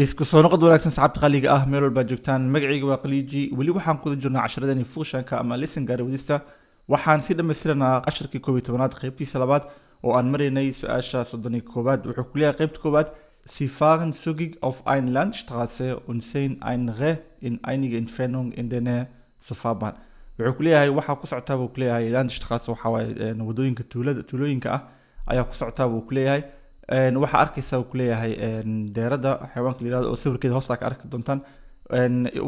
Isku soo noqod wanaagsan, saxaabta qaaliga ah, meel walbaad joogtaan. Magacayga waa Qaliiji. Weli waxaan kuda jirnaa casharadani Führerscheinka ama license gaari wadista. Waxaan sii dhammaystiranaa casharkii 11aad, qaybtiisa labaad, oo aan maraynay su-aasha 31aad. Wuxuu ku leeyahay qaybta koowaad: Sie fahren zügig auf eine Landstraße und sehen ein Reh in einiger Entfernung in der Nähe zur Fahrbahn. Wuxuu ku leeyahay waxaa ku socotaa, buu ku leeyahay, Landstraße, waxaa waaye wadooyinka tuulada, tuulooyinka ah ayaa ku socotaa, buu ku leeyahay. Waxaa arkaysa, uu ku leeyahay, deerada xayawaanka la yirahdo oo sawirkeeda hoosta ka arki doontaan,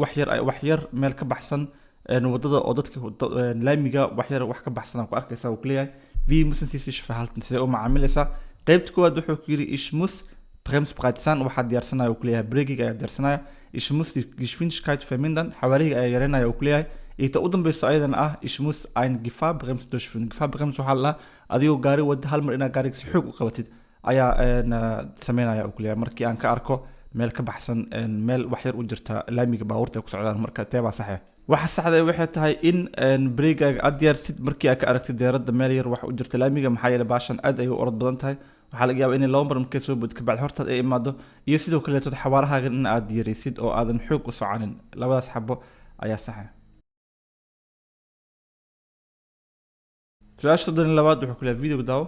wax yar meel ka baxsan wadada oo dadka laamiga wax yar wax ka baxsan ku arkaysa, uu ku leeyahay. Wie müssen Sie sich verhalten? Sidee u macaamilaysaa? Qaybta koowaad wuxuu ku yidhi: Ich muss bremsbereit sein. Waxaa diyaarsanaya, uu ku leeyahay, braking ayaa diyaarsanaya. Ich muss die Geschwindigkeit vermindern. Xawaarihiga ayaa yareynaya, uu ku leeyahay. Iyo ta u dambeyso ayadana ah: Ich muss ein Gefahrbremse durchführen. Gefahrbremse waxaa la dhahaa adigoo gaari wada hal mar inaad gaariga si xoog u qabatid ayaa sameynaya, uu ku leeyahay, markii aan ka arko meel ka baxsan, meel wax yar u jirta laamiga baabuurta ay ku socdaan. Marka teebaa saxe? Waxa saxda waxay tahay in brakegaaga aad diyaarsid markii aad ka aragtid deeradda meel yar wax u jirta laamiga, maxaa yeelay baashan aad ayay u orod badan tahay. Waxaa laga yaabaa inay laba mar markay soo bood kabacdi hortaad ay imaado. Iyo sidoo kaleeto xawaarahaagan in aad yaraysid oo aadan xoog u soconin. Labadaas xabo ayaa saxa. Su-aasha 32aad wuxuu ku leeyahay: videoga daawo.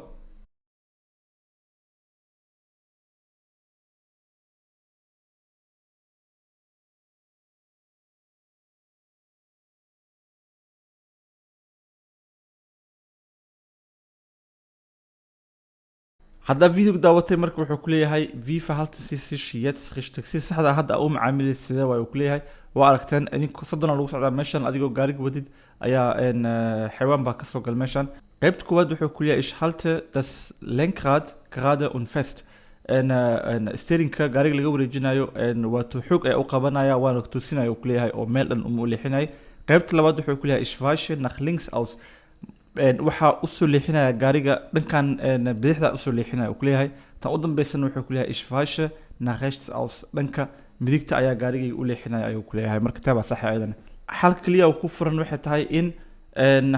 Haddaa videoga daawatay, marka wuxuu ku leeyahay: Wie verhalten Sie sich jetzt richtig? Si saxda ah hadda u macaamilay sidee waay, uu ku leeyahay. Waa aragteen idinku, 30 lagu socdaa meeshan, adigoo gaariga wadid ayaa xayawaan baa kasoo gal meeshan. Qaybta koowaad wuxuu ku leeyahay: Ich halte das Lenkrad gerade und fest. Steeringka gaariga laga wareejinayo waa tu xoog ayaa u qabanaya, waana toosinaya, uu ku leeyahay, oo meel dhan uma u leexinaya. Qaybta labaad wuxuu ku leeyahay: Ich weiche nach links aus. Waxaa usoo leexinaya gaariga dhankan bidixda usoo leexinaya, uu ku leeyahay. Tan u dambeysana wuxuu ku leeyahay: Ich weiche nach rechts aus. Dhanka midigta ayaa gaarigayga u leexinaya, ayuu ku leeyahay. Marka taa baa sax ayadana. Xalka kaliya uu ku furan waxay tahay in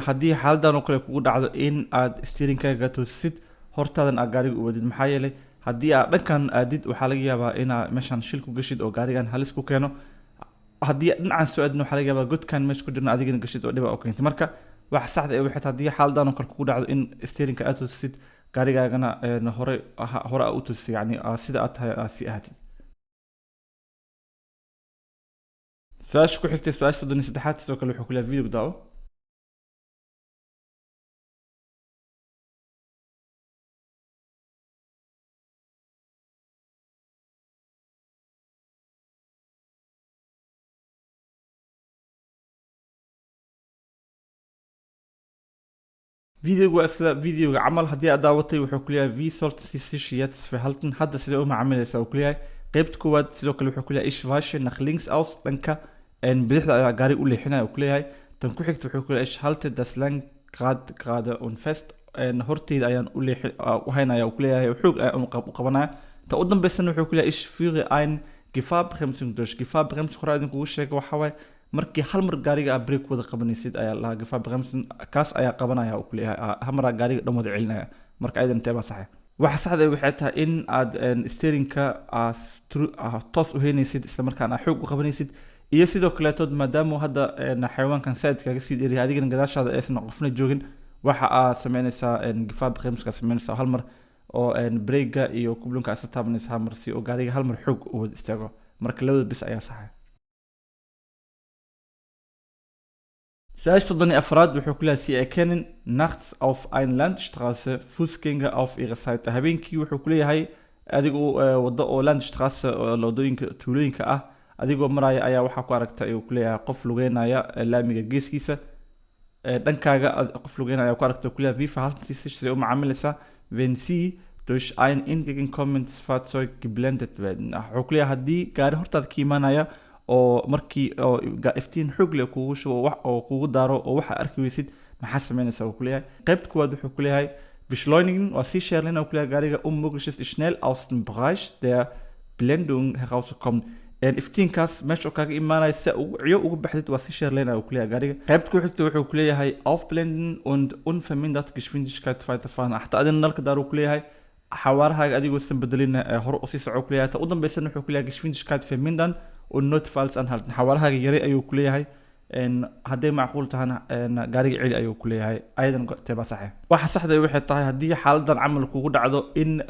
haddii xaaladan oo kale kugu dhacdo in aad steeringkaaga toosisid, hortaadan aad gaariga u wadid, maxaa yeelay haddii aad dhankan aadid waxaa laga yaabaa inaad meeshan shil ku gashid oo gaarigan halis ku keeno. Haddii dhinacan soo aadin, waxaa laga yaabaa godkan meesha ku jirna adigana gashid oo dhiba oo keentay. Marka waxa saxda ee waxay tahay haddii xaaladan oo kale kugu dhacdo in steeringka aad toosisid, gaarigaagana hore aad u toosisid, yacni sida aad tahay aad sii ahaatid. Su-aasha ku xigtay, su-aasha 33aad, sidoo kale wuxuu ku leeyahay: videoga daawo. Videoga waa isla videoga camal. Haddii aad daawatay, wuxuu ku leeyahay: Wie sollten Sie sich jetzt verhalten? Hadda sidee u macaamilaysaa, uu ku leeyahay. Qaybta koowaad sidoo kale wuxuu ku leeyahay: Ich weiche nach links aus. Dhanka bidixda ayaa gaari u leexinaya, uu ku leeyahay. Tan ku xigta wuxuu ku leeyahay: Ich halte das Lenkrad gerade und fest. Horteyda ayaan u leexi u haynaya, uu ku leeyahay, xoog ayaan u qabanaya. Tan u dambeysana wuxuu ku leeyahay: Ich führe ein Gefahrbremsung durch. Gefahrbremsung hore idinkugu sheegay, waxaa waaye markii hal mar gaariga aad brake wada qabanaysid ayaa lahaa Gefahrbremsung. Kaas ayaa qabanaya, uu ku leeyahay, hal mar aa gaariga dhan wada celinaya. Marka ayadan intee baa saxe? Waxa saxda ah waxay tahay in aad steeringka aad toos u heynaysid, isla markaana aad xoog u qabanaysid. Iyo sidoo kaleetood maadaama hadda xayawaankan saaid kaaga sii dheeryahay, adigana gadaashaada aysan qofna joogin, waxa aad sameynaysaa Gefahrbremska sameynaysaa hal mar oo brakega iyo kublunka aad isla taabanaysa hal mar si oo gaariga hal mar xoog u wada istaago. Marka labada bis ayaa saxa. Su-aasha 34aad wuxuu ku leeyahay: Sie erkennen nachts auf eine Landstraße Fußgänger auf ihrer Seite. Habeenkii, wuxuu ku leeyahay, adigoo waddo oo Landstraße oo wadooyinka tuulooyinka ah adigoo maraya ayaa waxaa ku aragta, ayuu ku leeyahay, qof lugeynaya laamiga geeskiisa. Dhankaaga qof lugeynaya ayaa ku aragta, ku leeyahay. Wie verhalten Sie sich? Sidee u macaamilaysaa? Wenn Sie durch ein entgegenkommendes Fahrzeug geblendet werden. Wuxuu ku leeyahay haddii gaari hortaada ka imaanaya oo markii oo iftiin xoog leh kugu shubo wax oo kugu daaro oo waxa arki weysid, maxaa sameynaysaa, uu ku leeyahay. Qaybta koowaad wuxuu ku leeyahay: Beschleunigen, waa sii sheerlin, uu ku leeyahay, gaariga, um möglichst schnell aus dem Bereich der Blendung herauszukommen. Iftiinkaas meesha uu kaaga imaanaya si ugu ciyo ugu baxdid, waa si sheerleynaya, uu ku leeyahay, gaariga. Qaybta ku xigta wuxuu ku leeyahay: Aufblenden und unvermindert Geschwindigkeit weiterfahren. Xataa adina nalka daar, uu ku leeyahay. Xawaarahaaga adigoosan bedelin hore usii soco kuleeyahay. Ta u dambeysana wuxuu kuleeyahay Geschwindigkeit vermindern und notfalls anhalten. Xawaarahaaga yaray ayuu kuleeyahay, hadday macquul tahana gaariga celi ayuu kuleeyahay. Ayadan teebaa saxe? Waxa saxda waxay tahay haddii xaaladan camal kugu dhacdo in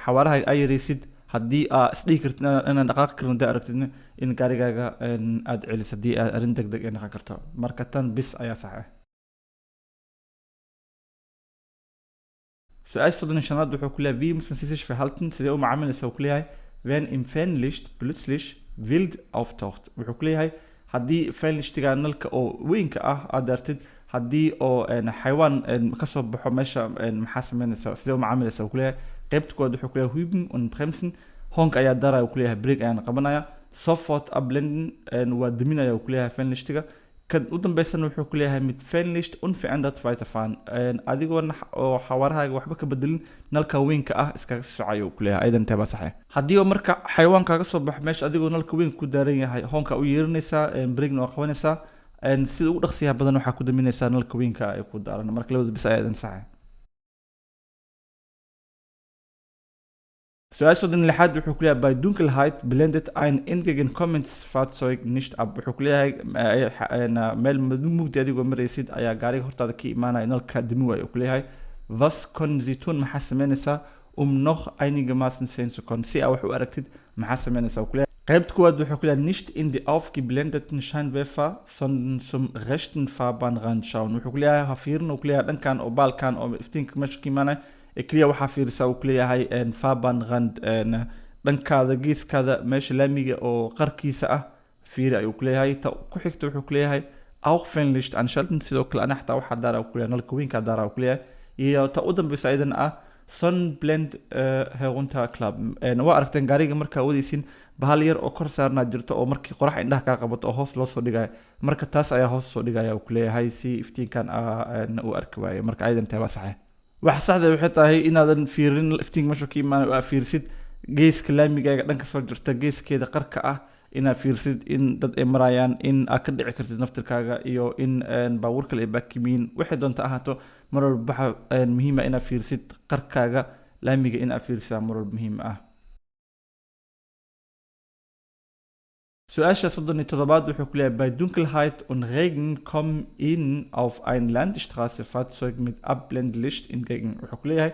xawaarahaaga ay yaraysid, haddii aa isdhihi kartid inaan dhaqaaqi karin, haddii aragtidna in gaarigaaga aad celisid haddii aad arrin deg deg ay noqon karto. Marka tan bis ayaa sax ah. Su-aasha 35aad wuxuu ku leeyahay: Wie müssen Sie sich verhalten, sidee u macaamilaysaa uu ku leeyahay, wenn im Fernlicht plötzlich wild auftaucht? Wuxuu ku leeyahay haddii Fernlichtiga nalka oo weynka ah aad daartid, haddii oo xayawaan kasoo baxo meesha, maxaa sameynaysaa, sidee u macaamilaysaa uu ku leeyahay? Qaybta koowaad wuxuu ku leeyahay hupen und bremsen, hoonka ayaa daaraya uu ku leeyahay, brake ayaan qabanaya. Sofort abblenden, waa daminaya uu ku leeyahay Fernlichtiga. Kan u dambeysana wuxuu ku leeyahay mit Fernlicht unverändert weiterfahren, adigoona oo xawaarahaaga waxba ka bedelin nalka weynka ah iskaga sii socayo uu ku leeyahay. Ayadan teebaa saxe? Haddii oo marka xayawaan kaaga soo baxo meesha adigoo nalka weyn ku daaran yahay, hoonka u yeerinaysaa, brakena waa qabanaysaa, sida ugu dhaqsiyaha badan waxaa ku daminaysaa nalka weynka ay ku daaran. Marka labada bis ayaa saxe. Su-aasha 36aad wuxuu ku leeyahay: Bei Dunkelheit blendet ein entgegenkommendes Fahrzeug nicht ab. Wuxuu ku leeyahay meel mugdi adigoo maraysid ayaa gaariga hortaada ka imaanaya nalka dami waayo uu ku leeyahay. Was können Sie tun, maxaa sameynaysaa, um noch einigermaßen sehen zu können, si aa wax u aragtid maxaa sameynaysaa uu ku leeyahay? Qaybta koowaad wuxuu ku leeyahay nicht in die aufgeblendeten Scheinwerfer, sondern zum rechten Fahrbahnrand schauen. Wuxuu ku leeyahay ha fiirin uu ku leeyahay dhankan oo baalkan oo iftiinka meesha ka imaanaya ee keliya, waxaa fiirisaa uu ku leeyahay Fahrbahnrand, dhankaada geeskaada meesha laamiga oo qarkiisa ah fiiri ayuu ku leeyahay. Ta ku xigta wuxuu ku leeyahay auch Fernlicht anschalten, sidoo kale ana xataa waxaa daara uu ku leeyahay nalka weynkaa daara uu ku leeyahay. Iyo ta u dambeysa ayadana ah Sonnenblende herunterklappen. Waa aragteen gaariga markaa wadaysin bahal yar oo kor saarnaa jirto oo markii qorax indhaha kaa qabato oo hoos loo soo dhigayo. Marka taas ayaa hoos soo dhigaya uu ku leeyahay si iftiinkan uu arki waayo. Marka ayadan teebaa saxe? Waxa saxda waxay tahay inaadan fiirin iftiinka meesha ka imaanayo oo aad fiirisid geeska laamigaaga dhanka soo jirta geeskeeda qarka ah, inaad fiirsid in dad ay marayaan, in aad ka dhici kartid naftirkaaga iyo in baabuur kale ay baakimiin, waxay doonta ahaato. Mar walba waxa muhiim ah inaad fiirsid qarkaaga laamiga, in aad fiirsidaa mar walba muhiim ah. Su-aasha 37aad wuxuu ku leeyahay: Bei Dunkelheit und Regen kommen Ihnen auf ein Landstraße Fahrzeug mit Abblendlicht entgegen. Wuxuu ku leeyahay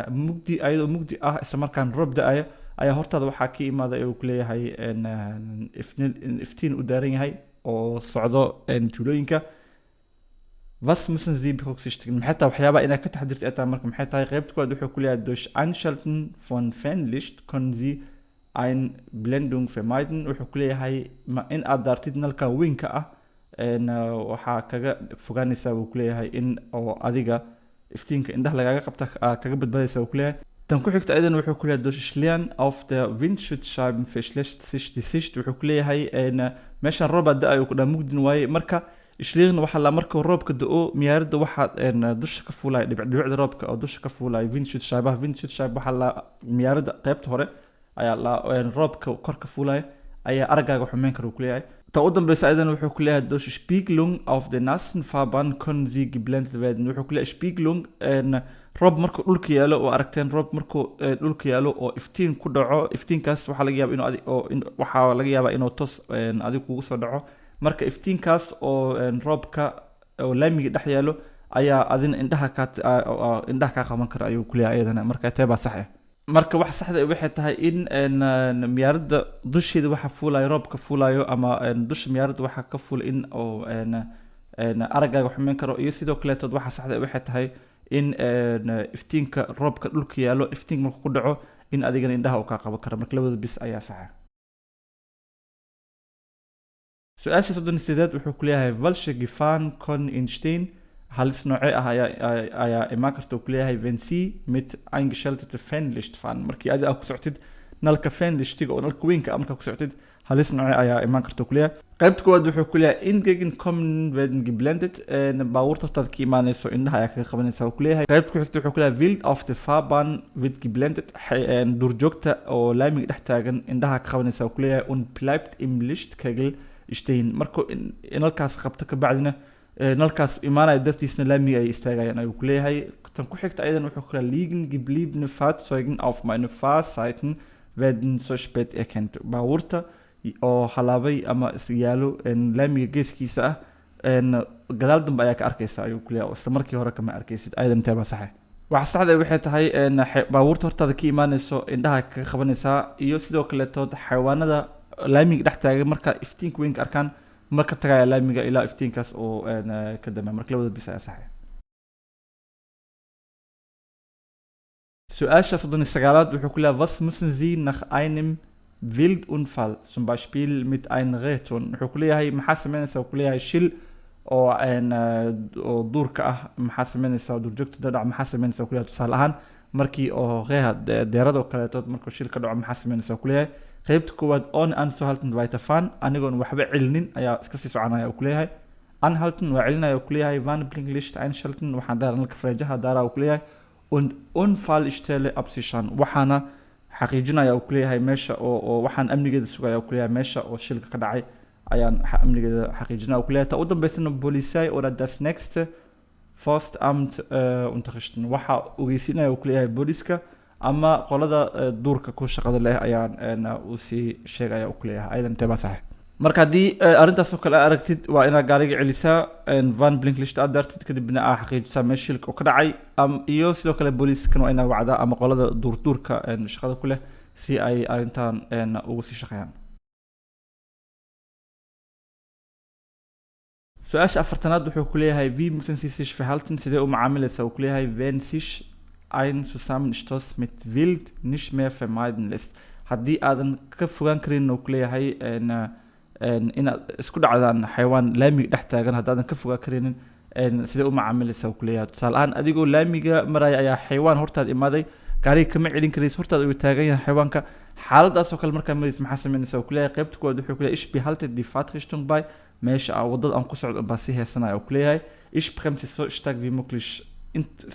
mugdi, ayadoo mugdi ah isla markaan roob da-aya ayaa hortaada waxaa ka imaada uu ku leeyahay iftiin u daaran yahay oo socdo tuulooyinka. Was müssen Sie berücksichtigen? Maxay tahay waxyaabaha inaad ka taxdirtid ay tahay? Marka maxay tahay? Qaybta koowaad wuxuu ku leeyahay durch Anschalten von Fernlicht können Sie ein Blendung vermeiden. Wuxuu ku leeyahay ma in aad daartid nalka weynka ah waxaa kaga fogaanaysaa buu ku leeyahay in oo adiga iftiinka indhaha lagaaga qabta kaga badbaadaysa uu ku leeyahay. Tan ku xigta ayadan wuxuu ku leeyahay durch Schlieren auf der Windschutzscheiben verschlechtert sich die Sicht. Wuxuu ku leeyahay meeshan roob baa da-ayo ku dhaa mugdin waaye. Marka Schlieren waxaa la marka roobka da-o miyaaradda waxaa dusha ka fuulaya dhibic dhibicda roobka oo dusha ka fuulaya Windschutzscheibaha. Windschutzscheibe waxaa la miyaaradda qaybta hore ayaa la roobka kor ka fuulaya ayaa araggaaga xumeyn kara uu ku leeyahay. Ta u dambeysa ayadan wuxuu ku leeyahay durch Spiegelung auf der nassen Fahrbahn können Sie geblendet werden. Wuxuu ku leeyahay Spiegelung, roob markuu dhulka yaalo oo aragteen roob markuu dhulka yaalo oo iftiin ku dhaco, iftiinkaas waxaa laga yaabaa inuu oo waxaa laga yaabaa inuu toos adiga kugu soo dhaco. Marka iftiinkaas oo roobka oo laamiga dhex yaalo ayaa adina indhaha kaa indhaha kaa qaban kara ayuu ku leeyahay ayadana. Marka tee baa sax ah? Marka wax saxda ah waxay tahay in miyaaradda dusheeda waxa fuulayo roobka fuulayo ama dusha miyaaradda waxa ka fuula in oo araggaaga xumeyn karo. Iyo sidoo kaleetood waxa saxda ah waxay tahay in iftiinka roobka dhulka yaalo iftiinka markuu ku dhaco in adigana indhaha uu kaa qaban karo. Marka labada bis ayaa saxa. Su-aasha 38aad wuxuu ku leeyahay: Welche Gefahren können entstehen, halis noocee ah ayaa imaan karta uu ku leeyahay, wenn Sie mit eingeschaltete Fernlicht fahren? Markii adiga aad ku socotid nalka Fernlichtiga oo nalka weynka ah markaa ku socotid, halis noocee ayaa imaan karta uu ku leeyahay? Qaybta koowaad wuxuu ku leeyahay entgegenkommen werden geblendet, baabuurta hortaada ka imaanayso indhaha ayaa kaga qabanaysa uu ku leeyahay. Qaybta ku xigta wuxuu ku leeyahay wild auf der Fahrbahn wird geblendet, duurjoogta oo laamiga dhex taagan indhaha ka qabanaysa uu ku leeyahay. Und bleibt im Lichtkegel stehen, markuu nalkaas qabto kabacdina nalkaas imaanaya dartiisna laamiga ay istaagayaan ayuu ku leeyahay. Tan ku xigta ayadan wuxuu ku leeyahay liegen gebliebene Fahrzeugen auf meine Fahrseiten werden so spät erkannt. Baabuurta oo halaabay ama is yaalo laamiga geeskiisa ah gadaal dambe ayaa ka arkaysa ayuu ku leeyahay, oo isla markii hore kama arkaysid. Ayadan intee baa saxe? Waxa saxda waxay tahay baabuurta hortaada ka imaanayso indhaha kaga qabanaysaa, iyo sidoo kaleetood xayawaanada laamiga dhex taagan marka iftiinka weynka arkaan ma ka tagaya laamiga ilaa iftiinkaas oo ka dambeeya. Marka labada bis ayaa saxe. Su-aasha 39aad wuxuu ku leeyahay: Was müssen Sie nach einem Wildunfall, zum Beispiel mit einem Reh, tun? Wuxuu ku leeyahay maxaa sameynaysaa, ku leeyahay shil oo oo duurka ah maxaa sameynaysaa, duurjoogta dhadhac maxaa sameynaysaa, ku leeyahay tusaale ahaan markii oo reeha deerada oo kaleetood markuu shil ka dhaco maxaa sameynaysaa, ku leeyahay. Qaybta koowaad: ohne anzuhalten weiterfahren, anigoon waxba celinin ayaa iska sii soconaya uu ku leeyahay. Anhalten waa celinaya uu ku leeyahay. Warnblinklicht einschalten, waxaan daaraa nalka fareejaha daaraa uu ku leeyahay. Und Unfallstelle absichern, waxaana xaqiijinaya uu ku leeyahay meesha oo waxaan amnigeeda sugaya uu ku leeyahay, meesha oo shilka ka dhacay ayaan amnigeeda xaqiijinaya uu ku leeyahay. Ta u dambeysana: Polizei oder das nächste Forstamt unterrichten, waxa ogeysiinaya uu ku leeyahay booliska ama qolada duurka ku shaqada leh ayaan uu sii sheegaya uu ku leeyahay. Ayadan intee baa sax? Marka haddii arrintaas oo kale aad aragtid, waa inaad gaariga celisaa, warnblinklicht aad daartid, kadibna aa xaqiijisaa meesha shilka uu ka dhacay, iyo sidoo kale booliiskan waa inaad wacdaa ama qolada duurduurka shaqada ku leh si ay arrintan ugu sii shaqeeyaan. Su-aasha 40aad wuxuu ku leeyahay: Wie müssen Sie sich verhalten, sidee u macaamilaysaa uu ku leeyahay, wenn sich ein Zusammenstoß mit Wild nicht mehr vermeiden lässt? Haddii aadan ka fogaan karin uu ku leeyahay inaad isku dhacdaan xayawaan laamiga dhex taagan, haddaadan ka fogaan karinin, sidee u macaamilaysaa uu ku leeyahay. Tusaale ahaan adigoo laamiga maraya ayaa xayawaan hortaad imaaday, gaariga kama celin karaysa, hortaada uu taagan yahay xayawaanka. Xaaladaas oo kale markaa maraysa maxaa sameynaysaa uu ku leeyahay. Qaybta koowaad wuxuu ku leeyahay: Ich behalte die Fahrtrichtung bei, meesha aan waddada aan ku socdo baa sii heesanaya uu ku leeyahay. Ich bremse so stark wie möglich,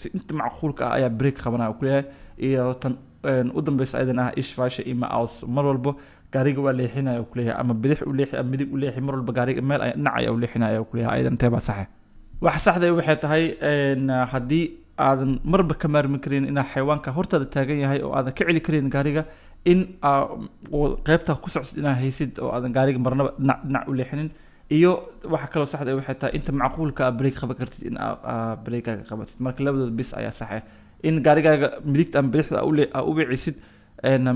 si inta macquulka ah ayaa brake qabanaya uu ku leeyahay. Iyo tan u dambeysa ayadan ah: Ich weiche immer aus, mar walbo gaariga waa leexinaya uu ku leeyahay, ama bidix u leexi ama midig u leexi, mar walba gaariga meel dhinac ayaa u leexinaya uu ku leeyahay. Ayadan intee baa saxe? Waxa saxda waxay tahay haddii aadan marba ka maarmi karin inaa xayawaanka hortaada taagan yahay oo aadan ka celi karin gaariga, in qaybta ku socsid inaa haysid oo aadan gaariga marnaba dhinac dhinac u leexinin. Iyo waxa kaloo saxda waxay tahay inta macquulka ah brake qaban kartid in aa brakegaaga qabatid. Marka labadooda bis ayaa saxe. In gaarigaaga midigta ama bidixda aa u wicisid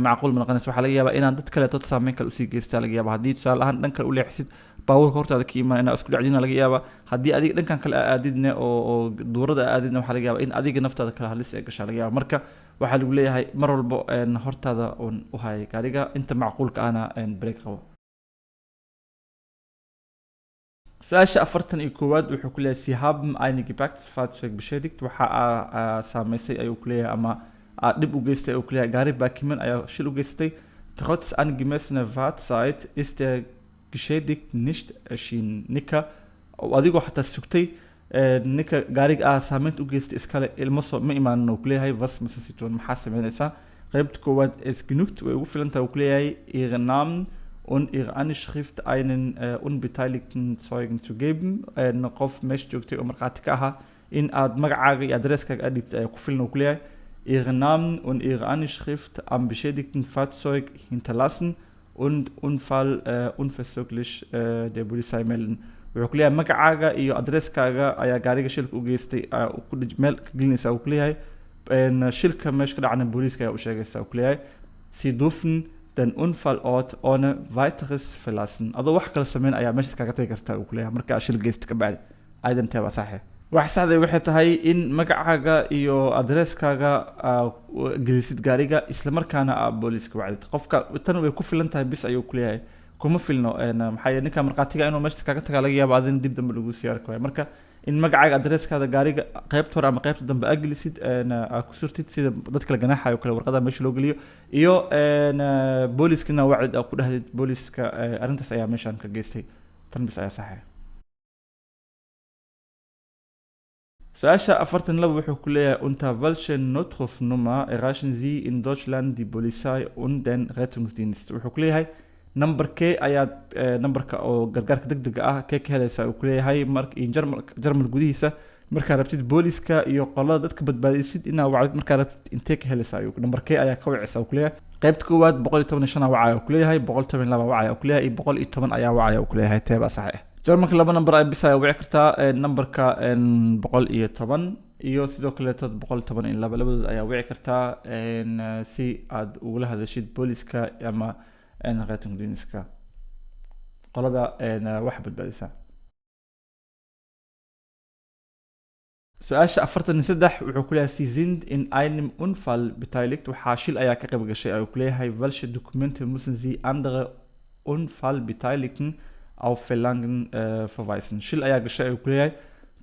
macquul ma noqonaysa. Waxaa laga yaabaa inaan dad kaleeto saameyn kale usii geystaa laga yaabaa. Haddii tusaale ahaan dhan kale u leexisid, baabuurka hortaada ka imaan inaa isku dhacdina laga yaabaa. Haddii adiga dhankan kale aa aadidna oo duurada aa aadidna, waxaa laga yaabaa in adiga naftaada kale halis ee gashaa laga yaabaa. Marka waxaa lagu leeyahay mar walbo hortaada uun u hay gaariga, inta macquulka ahna brake qabo. Su-aasha 41aad wuxuu ku leeyahay: Sie haben ein geparktes Fahrzeug beschädigt, waxa aa saameysay ayuu ku leeyahay ama aa dhib u geystay ayuu ku leeyahay, gaari baakiman ayaa shil u geystay. Trotz angemessener Wartezeit ist der geschädigt nicht erschienen. Ninka oo adigoo xataa sugtay, ninka gaariga ah saameynta u geystay iskale ilmo soo ma imaanin uu ku leeyahay. Was müssen Sie tun, maxaa sameynaysaa? Qaybta koowaad: Es genügt, way ugu filan tahay uu ku leeyahay, Ihren Namen und Ihre Anschrift einen unbeteiligten Zeugen zu geben. Qof meesha joogtay oo markhaati ka ahaa in aad magacaaga iyo adresskaaga aad dhiibtay ayaa ku filan uu ku leeyahay. Ihren Namen und Ihre Anschrift am beschädigten Fahrzeug hinterlassen und Unfall unverzüglich der Polizei melden. Wuxuu ku leeyahay magacaaga iyo adresskaaga ayaa gaariga shilka u geystay ku meel ka gelinaysa uu ku leeyahay. Shilka meesha ka dhacna booliiska ayaa u sheegaysa uu ku leeyahay. Sie dürfen den Unfallort ohne weiteres verlassen. Adoo wax kala sameyn ayaa meeshaas kaaga tagi kartaa uu ku leeyahay marka aad shil geysto ka bacdi. Ayadan tee baa saxe? Wax saxda waxay tahay in magacaaga iyo adresskaaga aa gelisid gaariga, isla markaana aa booliiska wacdid qofka. Tan way ku filan tahay bis ayuu ku leeyahay. Kuma filno, maxaa yeelay ninka markhaatiga inuu meeshaas kaaga tagaa laga yaabo, adina dib dambe lagu sii arki waayo. Marka in magacaaga, adresskaada gaariga qaybta hore ama qaybta dambe aa gelisid, aa ku surtid sida dadka la ganaaxayo kale warqadaha meesha loo geliyo, iyo booliiskana wacid aa ku dhahdid booliiska arrintaas ayaa meeshaan ka geystay. Tan bis ayaa saxe. Su-aasha 42 wuxuu ku leeyahay: Unter welcher Notrufnummer erreichen Sie in Deutschland die Polizei und den Rettungsdienst? Wuxuu ku leeyahay numberkee ayaad numberka oo gargaarka degdega ah kee ka helaysaa uu ku leeyahay marka in Jarmal gudihiisa Markaa rabtid booliska iyo qolada dadka badbaadisid inaa wacdid, markaa rabtid, intee ka helaysaa ayuu, nambarkee ayaa ka wacaysaa, uu kuleeyahay? Qaybta koowaad 115 wacaya uu kuleeyahay, 112 wacaya uu kuleeyahay, iyo 110 ayaa wacaya uu kuleeyahay. Teebaa sax ah? Jarmalka laba number ay bis ayaa wici kartaa, numberka 110 iyo sidoo kaleeto 112, labadood ayaa wici kartaa si aad ugula hadashid booliska ama Rettungsdienstka, qolada wax badbaadisa. Su-aasha 43 wuxuu ku leeyahay: Sie sind in einem Unfall beteiligt, waxaa shil ayaa ka qayb gashay ayuu ku leeyahay. Welche Dokumente müssen Sie andere Unfallbeteiligten auf Verlangen verweisen? Shil ayaa gashay ayuu ku leeyahay,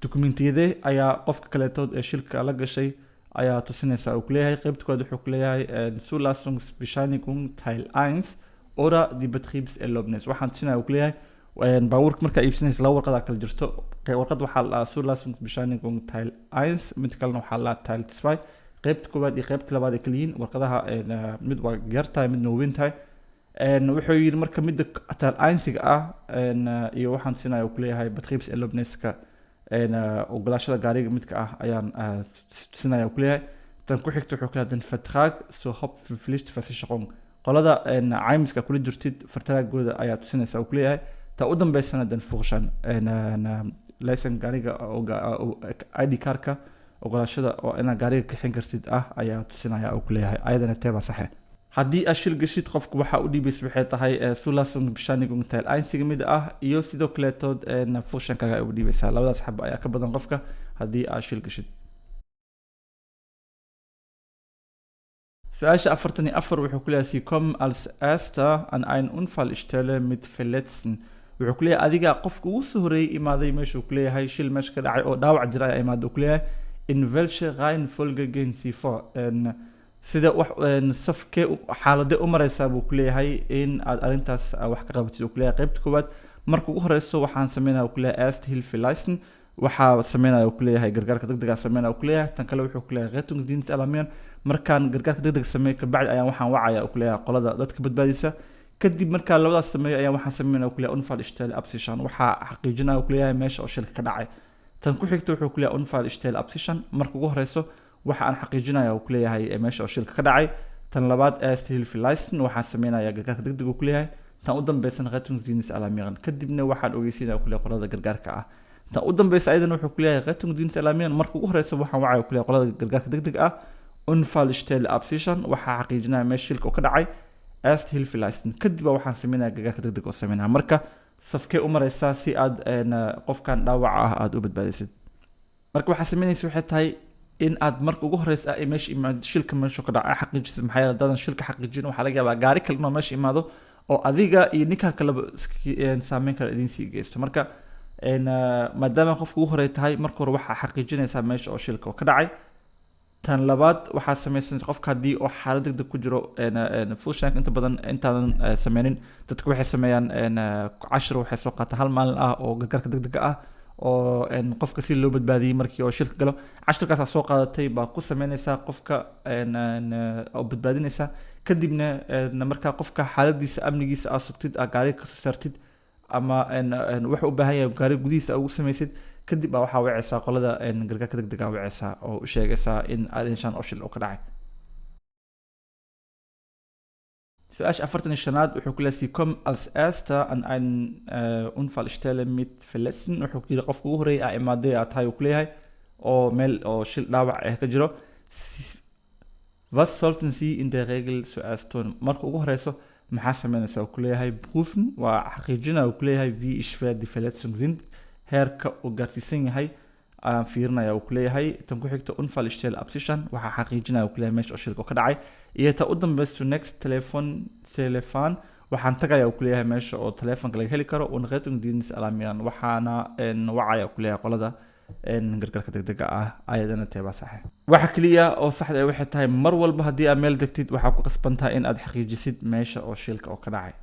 dokumentiyade ayaa qofka kaleetood ee shilka la gashay ayaa tusinaysa, uu ku leeyahay? Qaybta koowaad wuxuu ku leeyahay Zulassungsbescheinigung Teil 1 oder die Betriebserlaubnis. Waxaan tusinaya, uu ku leeyahay, baabuurka markaa iibsanaysa laba warqadaa kala jirto. Warqad waxaa la dhahaa Zulassungsbescheinigung Teil 1, mid kalena waxaa la dhahaa Teil 2. Qaybta koowaad iyo qaybta labaad ay kala yihiin warqadaha, mid waa yar tahay, midna waa weyn tahay. Wuxuu yidhi marka midda Teil 1-iga ah iyo waxaan tusinaya, uu kuleeyahay, Betriebserlaubniska, ogolaashada gaariga midka ah ayaan tusinaya, uu kuleeyahay. Tan ku xigta wuxuu kuleeyahay den Vertrag zur Haftpflichtversicherung, qolada caymiska kula jirtid Vertragooda ayaa tusinaysa, uu kuleeyahay. Ta u dambeysana den Führerschein, license gaariga, ID cardka ogolaashada oo inaad gaariga kaxin kartid ah ayaa tusinaya, uu kuleeyahay. Ayadana teebaa saxe? Haddii aad shil gashid, qofku waxaa u dhiibaysa waxay tahay Zulassungsbescheinigung Teil 1-iga mid ah iyo sidoo kaleetood Führerscheinkaaga ay u dhiibaysaa. Labadaas xaba ayaa ka badan qofka haddii aad shil gashid. Su-aasha 44 wuxuu ku leeyahay: Sie kommen als Erster an einen Unfallstelle mit Verletzten. Wuxuu ku leeyahay adiga qofka ugu soo horreeyay imaaday meeshuu ku leeyahay, shil meesha ka dhacay oo dhaawac jira ayaa imaaday, uu ku leeyahay. In welche Reihenfolge gehen Sie vor? Sida wax safkee xaaladee u mareysaa, buu ku leeyahay, in aad arrintaas wax ka qabatid, uu ku leeyahay? Qaybta koowaad, marka ugu horeyso waxaan sameynaya, uu ku leeyahay, Erste Hilfe leisten, waxaa sameynaya, uu ku leeyahay, gargaarka degdega sameynaya, uu ku leeyahay. Tan kale wuxuu ku leeyahay Rettungsdienst alarmieren. Markaan gargaarka degdeg sameeyo kabacdi ayaan waxaan wacaya, uu ku leeyahay, qolada dadka badbaadisa. Kadib markaa labadaas sameeyo ayaan waxaan sameynaya, uu ku leeyahay, Unfallstelle absichern, waxaa xaqiijinaya, uu ku leeyahay, meesha oo shilka ka dhacay. Tan ku xigta wuxuu ku leeyahay Unfallstelle absichern, marka ugu horeyso waxa aan xaqiijinaya, uu ku leeyahay, meesha oo shilka ka dhacay. Tan labaad Erste Hilfe leisten, waxaan sameynaya gargaarka degdeg, uu ku leeyahay. Tan u dambeysana Rettungsdienst alarmieren, kadibna waxaan ogeysiinaya, ku leeyahay, qolada gargaarka ah. Tan u dambeysa ayadana wuxuu ku leeyahay Rettungsdienst alarmieren, marka ugu horeysa waxaan wacaya, ku leeyahay, qolada gargaarka degdeg ah. Unfallstelle absichern, waxaa xaqiijinaya meesha shilka oo ka dhacay. Erste Hilfe leisten, kadib baa waxaan sameynaya gargaarka degdeg oo sameynaya. Marka safkee u mareysaa si aad qofkan dhaawaca ah aad u badbaadisid? Marka waxaa sameynaysa waxay tahay in aad marka ugu horeysa ay meesha imaadid, shilka meeshu ka dhacay xaqiijisid. Maxaa yeele haddaadan shilka xaqiijin, waxaa laga yaabaa gaari kale inuu meesha imaado oo adiga iyo ninka kaleba saameyn kale idin sii geysto. Marka maadaama qofka ugu horey tahay, marka hore waxaa xaqiijinaysaa meesha oo shilka oo ka dhacay. Tan labaad waxaa samaysanaysa qofka haddii oo xaalad degdeg ku jiro, Führerscheinka inta badan intaadan sameynin, dadka waxay sameeyaan cashir, waxay soo qaataan hal maalin ah oo gargaarka degdega ah oo qofka si loo badbaadiyey markii oo shilka galo. Cashirkaasaa soo qaadatay baa ku sameynaysaa qofka oo badbaadinaysaa. Kadibna markaa qofka xaaladiisa amnigiisa aad sugtid, aad gaariga kasoo saartid ama wuxuu u baahan yahay gaariga gudihiisa aad ugu samaysid, kadib baa waxaa wacaysaa qolada gargaarka degdega wacaysaa oo u sheegaysaa in arrintan oo shil oo ka dhacay. Su-aasha 45aad wuxuu ku leeyahay: Sie kommen als Erster an einen Unfallstelle mit Verletzten. Wuxuu ku yidhi qofka ugu horreeyay aa imaaday aa tahay, uu ku leeyahay, oo meel oo shil dhaawac ah ka jiro. Was sollten Sie in der Regel zuerst tun? Marka ugu horeyso maxaa sameynaysaa, uu ku leeyahay? Prüfen, waa xaqiijinaya, uu ku leeyahay, wie schwer die Verletzung sind, heerka uu gaarsiisan yahay ayaan fiirinaya, uu ku leeyahay. Tan ku xigta Unfallstelle absichern, waxaa xaqiijinaya, uu ku leeyahay, meesha oo shilka ka dhacay. Iyo ta u dambeysa next Telefon, waxaan tagaya, uu ku leeyahay, meesha oo telefonka laga heli karo. Und Rettungsdienst alarmieren, waxaana wacaya, uu ku leeyahay, qolada gargaarka degdega ah. Ayadana teebaa saxe? Waxa keliya oo saxda ah waxay tahay mar walba haddii aad meel degtid, waxaa ku qasban tahay in aad xaqiijisid meesha oo shilka oo ka dhacay.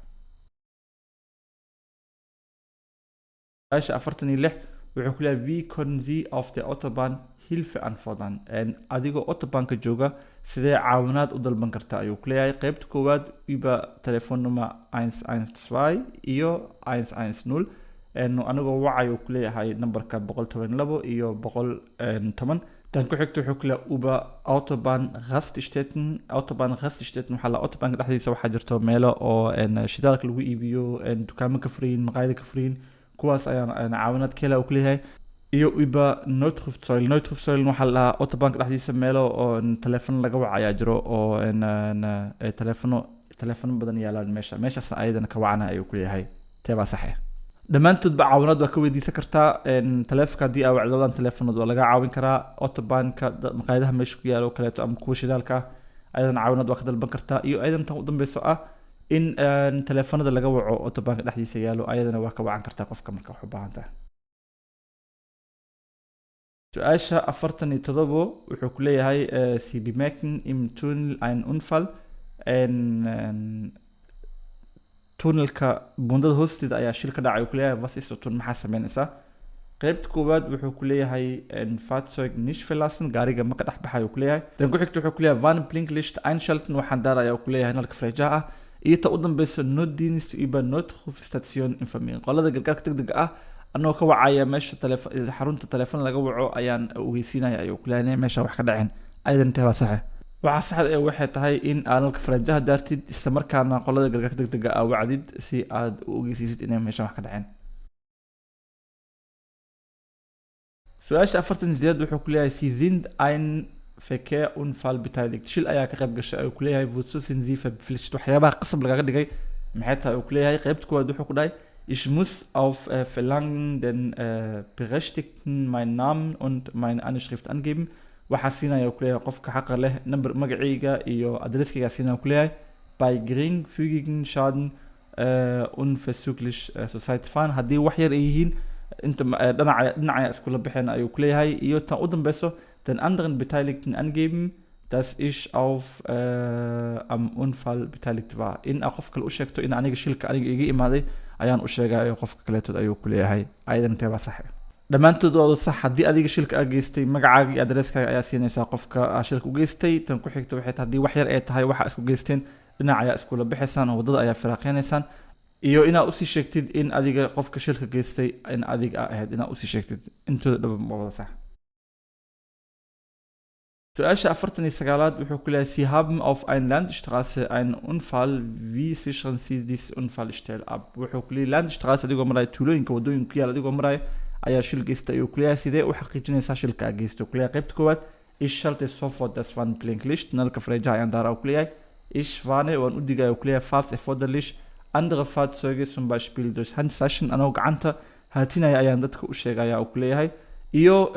Su-aasha 46 wuxuu ku leeyahay: Wie können Sie auf der Autobahn Hilfe anfordern? Adigoo Autobahnka jooga sidee caawinaad u dalban kartaa, ayuu ku leeyahay? Qaybta koowaad über Telefonnummer 112 iyo 110. Anigoo wacay, uu kuleeyahay, nambarka 112 iyo 110. Tan ku xigta wuxuu kuleeyahay über Autobahn Raststätten. Autobahn Raststätten waxaa la Autobahnka dhexdiisa waxaa jirto meelo oo shidaalka lagu iibiyo, dukaamo ka furayin, maqaayado ka furayin. Kuwaas ayaan caawinaad ka helaa, uu kuleeyahay. Iyo über Notrufzellen. Notrufzellen waxaa la dhahaa Autobahnka dhexdiisa meelo oo telefoon laga waca ayaa jiro, oo telefono badan yaalaan meesha. Meeshaas ayadana ka wacana, ayuu kuleeyahay. Teebaa saxe? Dhammaantoodba caawinaad waa ka weydiisan kartaa. Taleefonka haddii aa wacdo, labadan telefonood waa laga caawin karaa. Autobahnka maqaayadaha meesha ku yaalo oo kaleeto ama kuwa shidaalka ah, ayadana caawinaad waa ka dalban kartaa. Iyo ayadana tan u dambeyso ah in teleefanada laga waco Autobahnka dhexdiisa yaalo, ayadana waa ka wacan kartaa qofka marka wax u baahan tahay. Su-aasha 47 wuxuu ku leeyahay Sie bemerken im Tunnel einen Unfall. Tunnelka, buundada hoosteeda ayaa shil ka dhacay, uu ku leeyahay. Was ist zu tun? Maxaa sameynaysaa? Qaybta koowaad wuxuu ku leeyahay Fahrzeug nicht verlassen, gaariga ma ka dhex baxay, uu ku leeyahay. Tan ku xigta wuxuu ku leeyahay Warnblinklicht einschalten, waxaan daaraya, uu ku leeyahay, nalka fareejaha ah. Iyo ta u dambeysa Notdienst über Notrufstation informieren, qolada gargaarka degdega ah anagoo ka wacaya meesha xarunta telefoon laga waco ayaan ogeysiinaya, ayuu ku leeyahay, meesha wax ka dhaceen. Ayadan intee baa saxe? Waxaa saxda ee waxay tahay in aad nalka fareejaha daartid, isla markaana qolada gargaarka degdega ah wacdid si aad u ogeysiisid inay meesha wax ka dhaceen. Su-aasha 48 wuxuu ku leeyahay Sie sind ein Verkehrsunfall beteiligt, shil ayaa ka qayb gashay, ayuu ku leeyahay. Wozu sind Sie verpflichtet? Waxyaabaha qasab lagaga dhigay maxay tahay, uu ku leeyahay. Qaybta koowaad wuxuu ku dhahay Ich muss auf Verlangen den Berechtigten meinen Namen und meine Anschrift angeben. Waxaa siinaya, uu ku leeyahay, qofka xaqa leh number, magacayga iyo adresskayga siinaya, ku leeyahay. Bei geringfügigen Schaden unverzüglich zur Seite fahren, haddii wax yar ay yihiin inta dhinaca iskula baxeen, ayuu ku leeyahay. Iyo tan u dambeyso den anderen Beteiligten angeben, dass ich auf am Unfall beteiligt war, in aa qof kale u sheegto in aniga shilka aniga iga imaaday ayaan u sheegayo qofka kaleetood, ayuu ku leeyahay. Ayadan intee baa sax? Dhammaantood waa sax. Haddii adiga shilka aa geystay, magacaaga iyo adresskaaga ayaa siinaysaa qofka aa shilka u geystay. Tan ku xigta waxay tahay haddii wax yar ay tahay waxa isku geysteen, dhinac ayaa iskula bixaysaan oo waddada ayaa firaaqeynaysaan. Iyo inaad usii sheegtid in adiga qofka shilka geystay in adiga aa ahayd, inaad usii sheegtid. Intooda dhaba waa wada sax. Su-aasha 49aad wuxuu ku leeyahay Sie haben auf einer Landstraße einen Unfall, wie sichern Sie diese Unfallstelle ab? Wuxuu ku leeyahay Landstraße adigoo maraya, tuulooyinka waddooyinka ku yaal adigoo maraya ayaa shil geystay, ayuu ku leeyahay. Sidee u xaqiijinaysaa shilka aa geystay, ku leeyahay. Qaybta koowaad Ich schalte sofort das Warnblinklicht, nalka fareejaha ayaan daaraa, ku leeyahay. Ich warne, waan u digaya, ku leeyahay, falls erforderlich andere Fahrzeuge, zum Beispiel durch Handzeichen, anagoo gacanta haatinaya ayaan dadka u sheegaya, uu ku leeyahay. Iyo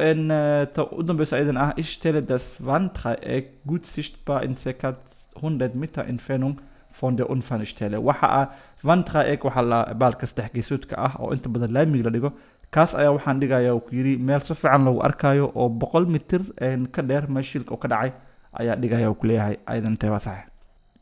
ta u dambeysa ayadan ah Ich stelle das Warndreieck gut sichtbar in circa 100 Meter Entfernung von der Unfallstelle. Waxa ah Warndreieck waxaa la baalka saddex geesoodka ah oo inta badan laamiga la dhigo. Kaas ayaa waxaan dhigaya, uu ku yidhi, meel si fiican loogu arkayo oo 100 mitir ka dheer meel shilka oo ka dhacay ayaa dhigaya, uu ku leeyahay. Ayadan intee baa sax?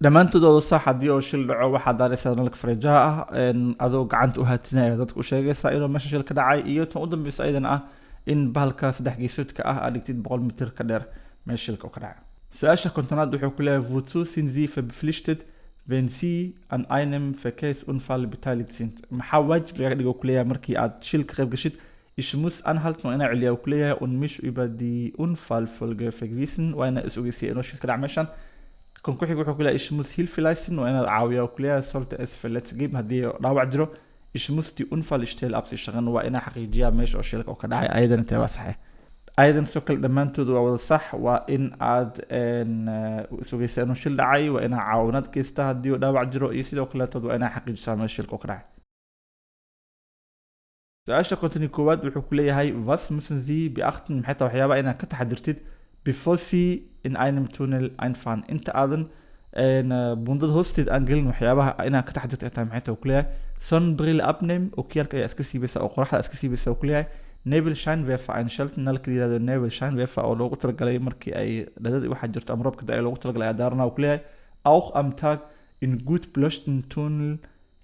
Dhammaantood oo sax. Haddii oo shil dhaco, waxaad daaraysaa nalka fareejaha ah, adoo gacanta u haatinaya dadka u sheegaysa inuu meesha shil ka dhacay. Iyo tan u dambeysa ayadan ah in bahalka saddex geesoodka ah aad dhigtid 100 mitir ka dheer meel shilka oo ka dhacay. Su-aasha 50aad wuxuu ku leeyahay Wozu sind Sie verpflichtet, wenn Sie an einem Verkehrsunfall beteiligt sind? Maxaa waajib lagaga dhigo, ku leeyahay, markii aad shil ka qayb gashid? Ich muss anhalten, waa inaa celiyaa, ku leeyahay, und mich über die Unfallfolge vergewissern, waa inaa is ogeysiya inuu shil ka dhac meeshan. Kan ku xig wuxuu ku leeyahay Ich muss Hilfe leisten, waa inaad caawiyaa, ku leeyahay, sollte es Verletzte geben, haddii dhaawac jiro. Ich muss die Unfallstelle absichern, waa inaa xaqiijiyaa meesha oo shilka oo ka dhacay. Ayadana intee waa saxe? Ayadan sidoo kale dhammaantood waa wada sax. Waa in aad sugaysa inuu shil dhacay, waa inaa caawinaad geysta haddii uu dhaawac jiro, iyo sidoo kaleetood waa inaa xaqiijisaa meesha shilka oo ka dhacay. Su-aasha 51aad wuxuu ku leeyahay Was müssen Sie beachten? Maxay tahay waxyaabaha inaad ka taxadirtid bevor Sie in einem Tunnel einfahren? Inta aadan buundada hoosteed aan gelin, waxyaabaha inaad ka taxadirtid ay tahay maxay tahay, ku leeyahay. Sonnenbrille abnehmen, okiyaalka ayaa iska siibaysa oo qoraxda iska siibaysa, ku leeyahay. Nebelscheinwerfer einschalten, nalka la yihahdo Nebelscheinwerfer oo loogu talagalay markii ay dhadada waxaa jirto ama roobka da loogu talagalay ayaa daarana, ku leeyahay. Auch am Tag in gut beleuchteten Tunnel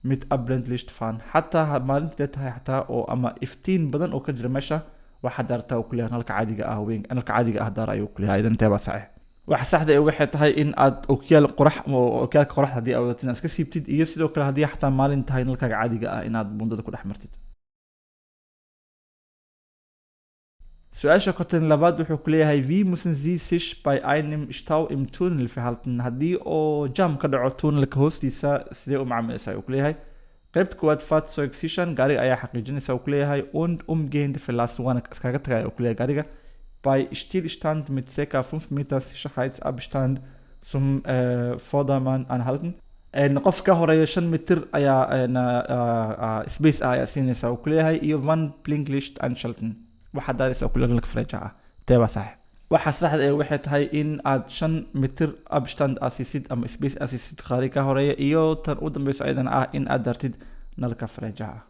mit Abblendlicht fahren, xataa maalintii tahay xataa oo ama iftiin badan oo ka jira meesha waxaa daartaa, uu ku leeyahay, nalka caadiga ah weyn, nalka caadiga ah daar, ayuu ku leeyahay. Idan intee baa saxiix? Waxa saxda ee waxay tahay in aad okiyaal qorax oo okiyaalka qoraxda haddii aad wadatin inaad iska siibtid, iyo sidoo kale haddii xataa maalin tahay nalkaaga caadiga ah inaad buundada ku dhex martid. Su-aasha 52aad wuxuu ku leeyahay: Wie müssen Sie sich bei einem Stau im Tunnel verhalten? Haddii oo jam ka dhaco tunnelka hoostiisa, sidee u macaamilaysaa, uu ku leeyahay. Qaybta koowaad, Fahrzeug sichern, gaariga ayaa xaqiijinaysa, uu ku leeyahay. Und umgehend verlassen, waana iskaga tagaya, uu ku leeyahay gaariga. Bei Stillstand mit ca. 5 Meter Sicherheitsabstand zum Vordermann anhalten. Qof ka horeeya 5 mitir ayaa space ah ayaa siinaysa, uu ku leeyahay. Iyo Warnblinklicht anschalten, waxaad daaraysa kuleelka fareejaha ah. Tee baa sax? Waxa saxda ee waxay tahay in aad 5 mitir Abstand aad siisid ama space aad siisid qaari ka horeeya, iyo tan u dambeyso ayadana ah in aad daartid nalka fareejaha ah.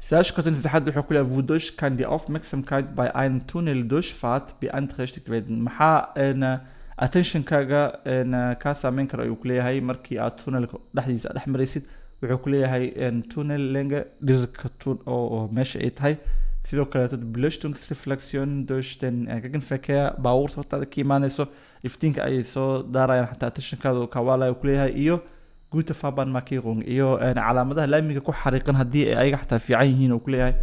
Su-aasha 53aad wuxuu ku leeyahay: Wodurch kann die Aufmerksamkeit bei einem Tunneldurchfahrt beeinträchtigt werden? Maxaa attentionkaaga kaa saameyn kara, ayuu ku leeyahay, markii aad tunnelka dhexdiisa dhex maraysid? Wuxuu ku leeyahay Tunnellänge, dhirirka oo meesha ay tahay. Sidoo kaleeto Beleuchtungsreflexion durch den Gegenverkehr, baabuurta hortaada ka imaanayso iftiinka ayay soo daarayaan, xataa attentionkaada kawaalayo, ku leeyahay. Iyo gute Fahrbahnmarkierung, iyo calaamadaha laamiga ku xariiqan haddii ay ayaga xataa fiican yihiin, uu ku leeyahay,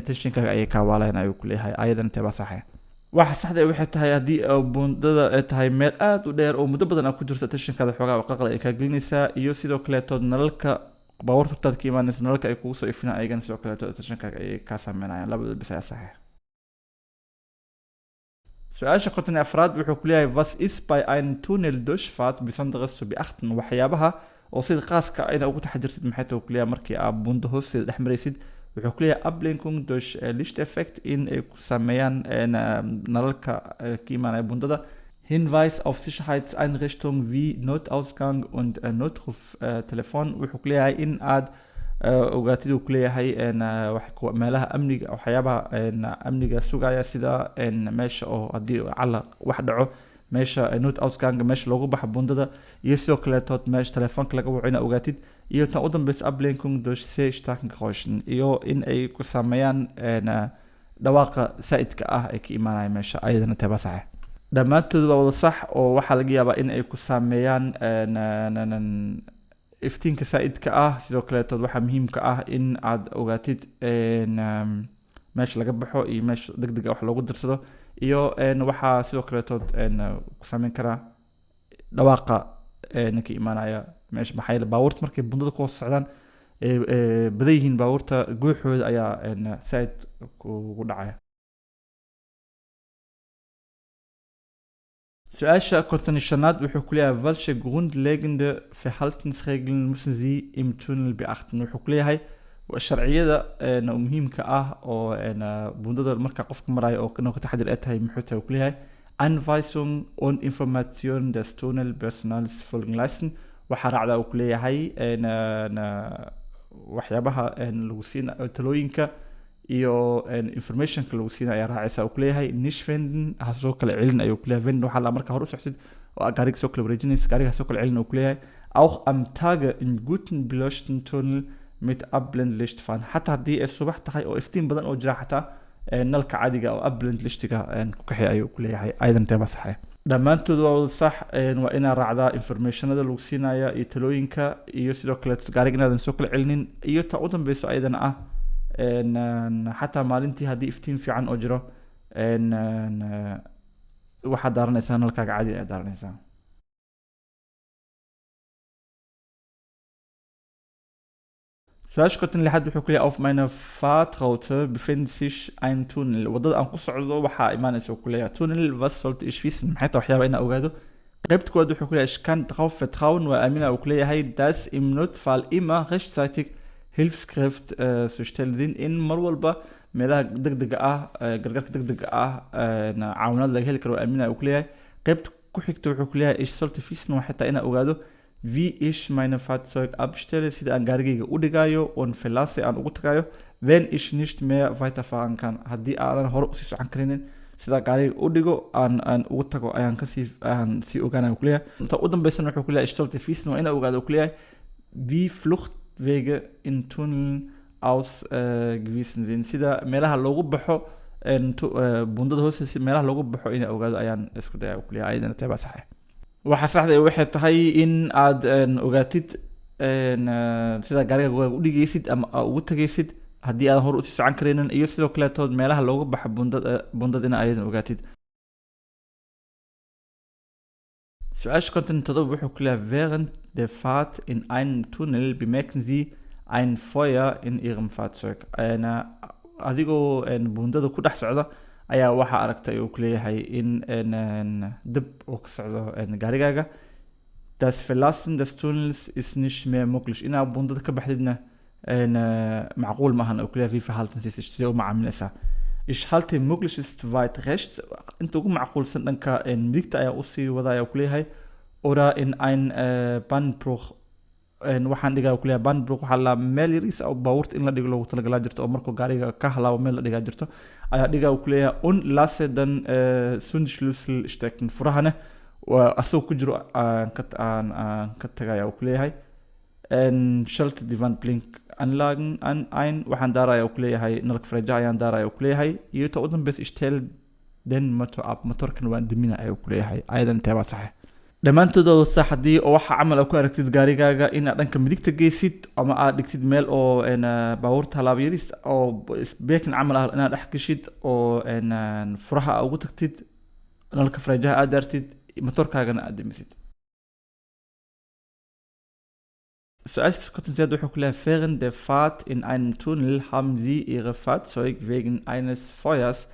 attentionkaaga ayay kawaalayan, ayuu ku leeyahay. Ayadana tee baa saxe? Waxa saxda waxay tahay haddii buundada ay tahay meel aad u dheer oo muddo badan aad ku jirto, attentionkaada xoogaa qalqal ay kaa gelinaysaa. Iyo sidoo kaleeto nalalka baabuurta hortaada ka imaanaysa, nalalka ay kugu soo ifinaan, ayagana sidoo kaleeto attentionkaaga ayay kaa saameynayaan. Labadooda bis ayaa saxe. Su-aasha 54aad wuxuu ku leeyahay: Was ist bei einem Tunneldurchfahrt besonderes zu beachten? Waxyaabaha oo sida khaaska ah inaad ugu taxadirtid maxay tahay, ku leeyahay, markii aad buundo hoosteeda dhex maraysid? Wuxuu ku leeyahay Ablenkung durch Lichteffekt, in ay ku saameeyaan nalalka ka imaanaya buundada. Hinweis auf Sicherheitseinrichtungen wie Notausgang und Notruftelefon, wuxuu ku leeyahay in aad ogaatid, uu ku leeyahay, meelaha amniga, waxyaabaha amniga sugaya, sida meesha oo haddii cala wax dhaco, meesha Notausgang, meesha loogu baxo buundada, iyo sidoo kaleetood meesha telefoonka laga waco inaad ogaatid. Iyo tan u dambeysa, Ablenkung durch sehr starken Geräuschen, iyo in ay ku saameeyaan dhawaaqa saa'idka ah ee ka imaanaya meesha. Ayadana teeba saxe? Dhammaantood waa wada sax, oo waxaa laga yaabaa in ay ku saameeyaan iftiinka saa'idka ah. Sidoo kaleetood waxaa muhiimka ah in aad ogaatid meesha laga baxo iyo meesha degdega wax loogu dirsado. Iyo waxaa sidoo kaleetood ku saameyn karaa dhawaaqa ka imaanaya meesha, maxaa yeele baabuurta markay bundada ku hoos socdaan ee badan yihiin, baabuurta guuxooda ayaa saa'id kugu dhacaya. Su-aasha 55aad wuxuu ku leeyahay: Welche grundlegende Verhaltensregeln müssen Sie im Tunnel beachten? Wuxuu ku leeyahay sharciyada muhiimka ah oo buundada marka qofka marayo oo inuu ka taxadir ay tahay muxuu tahay, uu ku leeyahay. Anweisung und Information des Tunnelpersonals folgen lassen, waxaa raacdaa, uu ku leeyahay, waxyaabaha lagu siina talooyinka iyo informationka lagu siina ayaa raacaysa, uu ku leeyahay. Nicht wenden, ha soo kala celin, ayuu ku leeyahay. Wenden waxaa la marka hore u socotid oo aad gaariga soo kala wareejinaysa, gaariga ha soo kala celin, uu ku leeyahay. Auch am Tage in guten beleuchteten Tunnel mit Abblendlicht fahren, xataa haddii ay subax tahay oo iftiin badan oo jira, xataa nalka caadiga oo Abblendlichtiga ku kaxeey, ayuu ku leeyahay. Ayadan teeba saxe? Dhammaantood waa wada sax. Waa inaad raacdaa informationada lagu siinaya iyo talooyinka, iyo sidoo kale gaariga inaadan soo kala celinin. Iyo ta u dambeyso ayadana ah xataa maalintii haddii iftiin fiican oo jiro, waxaad daaranaysaa nalkaaga caadiga ayaad daaranaysaa. Su-aasha 56aad wuxuu ku leeyahay: Auf meiner Fahrtroute befindet sich ein Tunnel. Waddada aan ku socdo waxaa imaanaysa, uu ku leeyahay, tunnel. Was sollte ich wissen? Maxay tahay waxyaaba inaan ogaado? Qaybta koowaad wuxuu ku leeyahay: Ich kann darauf vertrauen, waa aamina, uu ku leeyahay, dass im Notfall immer rechtzeitig Hilfskräfte zu stellen sind, in mar walba meelaha degdega ah, gargaarka degdega ah, caawinaad laga heli karo, waa aamina, uu ku leeyahay. Qaybta ku xigta wuxuu ku leeyahay: Ich sollte wissen, waa xitaa inaan ogaado, wie ich meine Fahrzeug abstelle, sida aan gaarigayga u dhigayo, und verlasse, aan ugu tagayo, wenn ich nicht mehr weiterfahren kann, haddii aanan hore usii socon karinin, sida gaariga u dhigo aan ugu tago ayaan kasii aan sii ogaanaya, ku leeyahay. Inta u dambeysana wuxuu ku leeyahay: Ich sollte wissen, waa inaan ogaado, ku leeyahay, wie Fluchtwege in Tunneln ausgewiesen sind, sida meelaha loogu baxo buundada hoostiisa, meelaha loogu baxo inaan ogaado ayaan isku daya, ku leeyahay. Ayadana teebaa saxe? Waxa saxda ah waxay tahay in aad ogaatid sida gaariga u dhigaysid ama aad ugu tagaysid. Haddii aadan hor usii socon karaynin iyo sidoo kaleetood meelaha looga baxo bundad ina ayadan ogaatid. Su-aasha 57 wuxuu ku leeyahay: Während der Fahrt in einem Tunnel bemerken Sie ein Feuer in Ihrem Fahrzeug. Adigoo bundada ku dhex socda ayaa waxaa aragtay, uu ku leeyahay, in dab uu ka socdo gaarigaaga. Das Verlassen des Tunnels ist nicht mehr möglich. Inaad bundada ka baxdidna macquul maahan, uu ku leeyahay. Wie verhalten Sie sich? Sidee u macaamilaysaa? Ich halte möglichst weit rechts. Inta ugu macquulsan dhanka midigta ayaa usii wadaya, uu ku leeyahay. Oder in ein Bandbruch. Waxaan dhigaa, ku leeyahay, Bandbruch waxaa la meel yariis oo baabuurta in la dhigo loogu talagalaa jirto, oo markuu gaariga ka halaabo meel la dhigaa jirto ayaa dhigaa, uu ku leeyahay. Und lasse dann Zündschlüssel stecken. Furahana waa asagoo ku jiro aan ka tagaya, uu ku leeyahay. Schalte die Warnblinkanlagen an ein. Waxaan daaraya, uu ku leeyahay, nalka fareejaha ayaan daaraya, uu ku leeyahay. Iyo ta u dambeysa, stell den Motor ab. Motorkan waan dimina, ayuu ku leeyahay. Ayadan teebaa saxe? Dhammaantoodooda sax. Haddii oo waxa camal aad ku aragtid gaarigaaga, inaad dhanka midigta geysid ama aad dhigtid meel oo baabuurta halaabo yaris oo beekin camal ah inaad dhex geshid, oo furaha aad ugu tagtid, nalka fareejaha aad daartid, motorkaagana aad demisid. Su-aasha 58 wuxuu ku leeyahay: Während der Fahrt in einem Tunnel haben Sie Ihre Fahrzeug wegen eines Feuers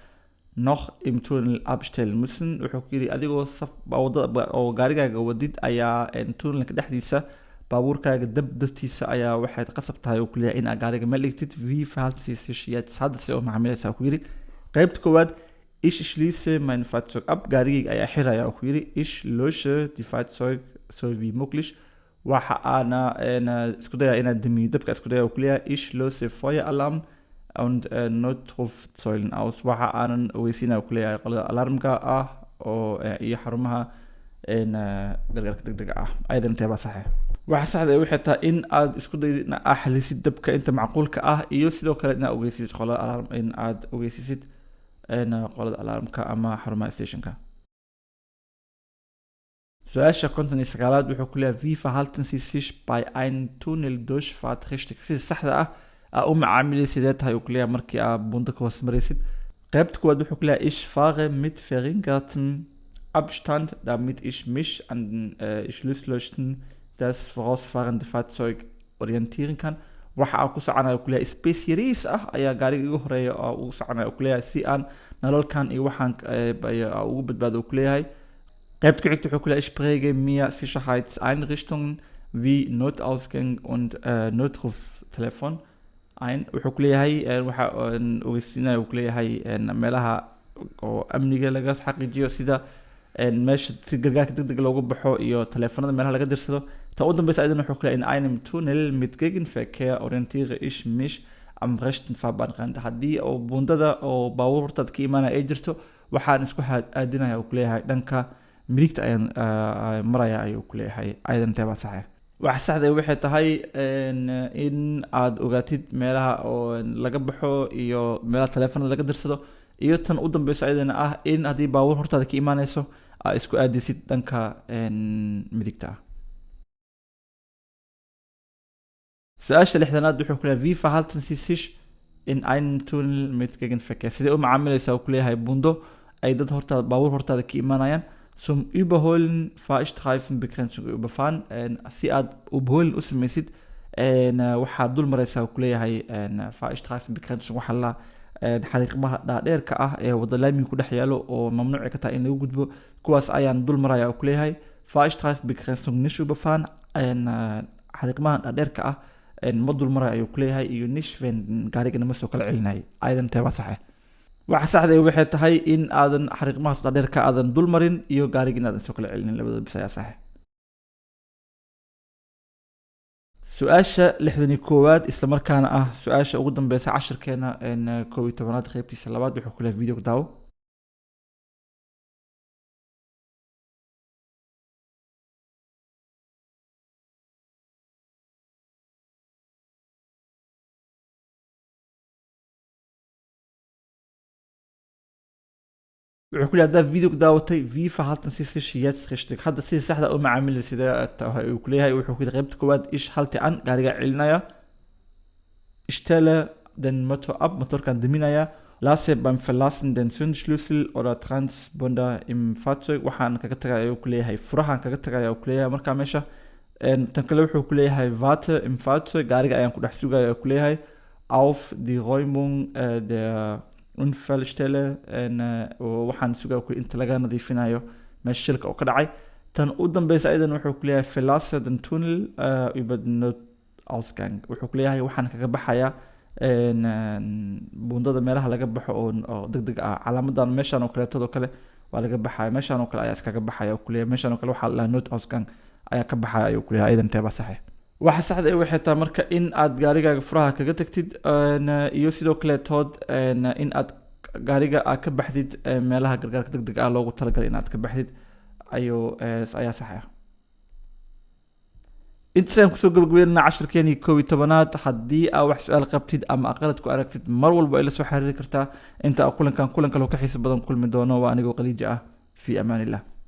noch im Tunnel abstellen müssen. Wuxuu ku yidhi, adigoo saf wadada oo gaarigaaga wadid ayaa tunnelka dhexdiisa baabuurkaaga dab dartiisa ayaa waxayd qasab tahay, uu ku leeyahay, in aad gaariga meel dhigtid. Wie verhalten Sie sich jetzt? Hadda see u macaamilaysaa, ku yidhi. Qaybta koowaad: Ich schließe mein Fahrzeug ab. Gaarigayga ayaa xiraya, uu ku yidhi. Ich lösche die Fahrzeug so wie möglich. Waxa aana isku daya inaan damiyo dabka isku daya, uu ku leeyahay. Ich löse Feueralarm und Notrufzeulen aus. Waxa aanan ogeysiinaya, ku leeyahay, qolada alarmka ah oo iyo xarumaha gargaarka degdega ah. Ayadan intee baa saxe? Waxa saxda ah waxay tahay in aad isku daydid in aad xalisid dabka inta macquulka ah, iyo sidoo kale inaad ogeysiisid qolada alarm, in aad ogeysiisid qolada alarmka ama xarumaha stationka. Su-aasha 59aad wuxuu ku leeyahay: Wie verhalten Sie sich bei einem Tunneldurchfahrt richtig? Sida saxda ah aa u macaamilay sidee tahay, uu ku leeyahay, markii aad bundo ka hoos maraysid. Qaybta koowaad wuxuu ku leeyahay: Ich fahre mit verringertem Abstand, damit ich mich an den Schlussleuchten des vorausfahrenden Fahrzeug orientieren kann. Waxa aan ku soconaya, ku leeyahay, space yariis ah ayaa gaariga igu horeeya oo ugu soconaya, ku leeyahay, si aan nalalkan iyo waxaan ugu badbaado, ku leeyahay. Qaybta ku xigta wuxuu ku leeyahay: Ich präge mir Sicherheitseinrichtungen wie Notausgang und Notruftelefon ein. Wuxuu ku leeyahay waxa ogeysiinaya, uu ku leeyahay, meelaha oo amniga laga xaqiijiyo, sida meesha si gargaarka degdega loogu baxo iyo taleefanada meelaha laga dirsado. Ta u dambeysa ayadana wuxuu ku leeyahay: In einem Tunnel mit Gegenverkehr orientiere ich mich am rechten Fahrbahnrand. Haddii oo buundada oo baabuur hortaad ka imaanaya ay jirto, waxaan isku aadinaya, uu ku leeyahay, dhanka midigta ayaan maraya, ayuu ku leeyahay. Ayadan intee baa saxe? Waxa saxda waxay tahay in aad ogaatid meelaha oo laga baxo iyo meelaha taleefanada laga dirsado, iyo tan u dambeyso ayadana ah in haddii baabuur hortaada ka imaaneyso aad isku aadisid dhanka midigta ah. Su-aasha 60aad wuxuu ku leeyahay: Wie verhalten Sie sich in einem Tunnel mit Gegenverkehr? Sidee u macaamilaysaa, uu ku leeyahay, bundo ay dad hortaada baabuur hortaada ka imaanayaan? Zum Überholen Fahrstreifenbegrenzung überfahren. Si aad überholen u sameysid, waxaad dul mareysaa, uu ku leeyahay, Fahrstreifenbegrenzung. Waxaa la xariiqmaha dhaadheerka ah ee wada laamiga ku dhex yaalo oo mamnuuci ka tahay in lagu gudbo, kuwaas ayaan dul maraya, uu ku leeyahay. Fahrstreifenbegrenzung nicht überfahren. Xariiqmaha dhaadheerka ah ma dul maraya, ayuu ku leeyahay. Iyo nicht wenden. Gaarigana ma soo kala celinay. Ayadan teebaa saxe? Waxa saxda ah waxay tahay in aadan xariiqmahaas dhaadheerka aadan dul marin iyo gaariga inaadan soo kala celinin. Labadooda bis ayaa saxe. Su-aasha 61aad, isla markaana ah su-aasha ugu dambeysa cashirkeena 11aad qeybtiisa labaad, wuxuu ku leeyahay: video daawo. Wuxuu ku leeyahay, haddaad video daawatay: Wie verhalten Sie sich jetzt richtig? Hadda sida saxda u macaamili sidee tahay, uu ku leeyahay. Wuxuu ku yidhi, qaybta koowaad: Ich halte an. Gaariga celinaya. Ich stelle den Motor ab, motorkaan daminayaa. Lasse beim Verlassen den Zündschlüssel oder Transponder im Fahrzeug, waxaan kaga tagaya ayuu ku leeyahay, furahaan kaga tagaya ayuu ku leeyahay markaa meesha. Tan kale wuxuu ku leeyahay warte im Fahrzeug, gaariga ayaan ku dhex sugaya ayuu ku leeyahay, auf die Räumung der Unfallstelle, waxaan sugaya ku inta laga nadiifinayo meesha shilka oo ka dhacay. Tan u dambeysa ayadan wuxuu ku leeyahay verlasse den Tunnel über den Notausgang, wuxuu ku leeyahay waxaan kaga baxayaa buundada meelaha laga baxo oo degdeg ah. Calaamadan meeshan oo kaleetadoo kale waa laga baxaya, meeshan oo kale ayaa iskaga baxaya oo kuleeyahay, meeshan oo kale waxaa la dhahaa Notausgang ayaa ka baxaya ayuu kuleeyahay. Ayadan teebaa saxe? Waxa saxda ah waxay tahay marka in aad gaarigaaga furaha kaga tagtid, iyo sidoo kaleetood in aad gaariga aad ka baxdid meelaha gargaarka degdeg ah loogu talagalay in aad ka baxdid ayuu ayaa sax ah. Intaasaan kusoo gabagabeynana cashirkeenii 11aad. Haddii aa wax su-aal qabtid ama aa qalad ku aragtid, mar walba ay la soo xiriiri kartaa. Inta aa kulankan kulan kale oo ka xiiso badan kulmi doono, waa anigoo Qaliiji ah. Fi amaan illah.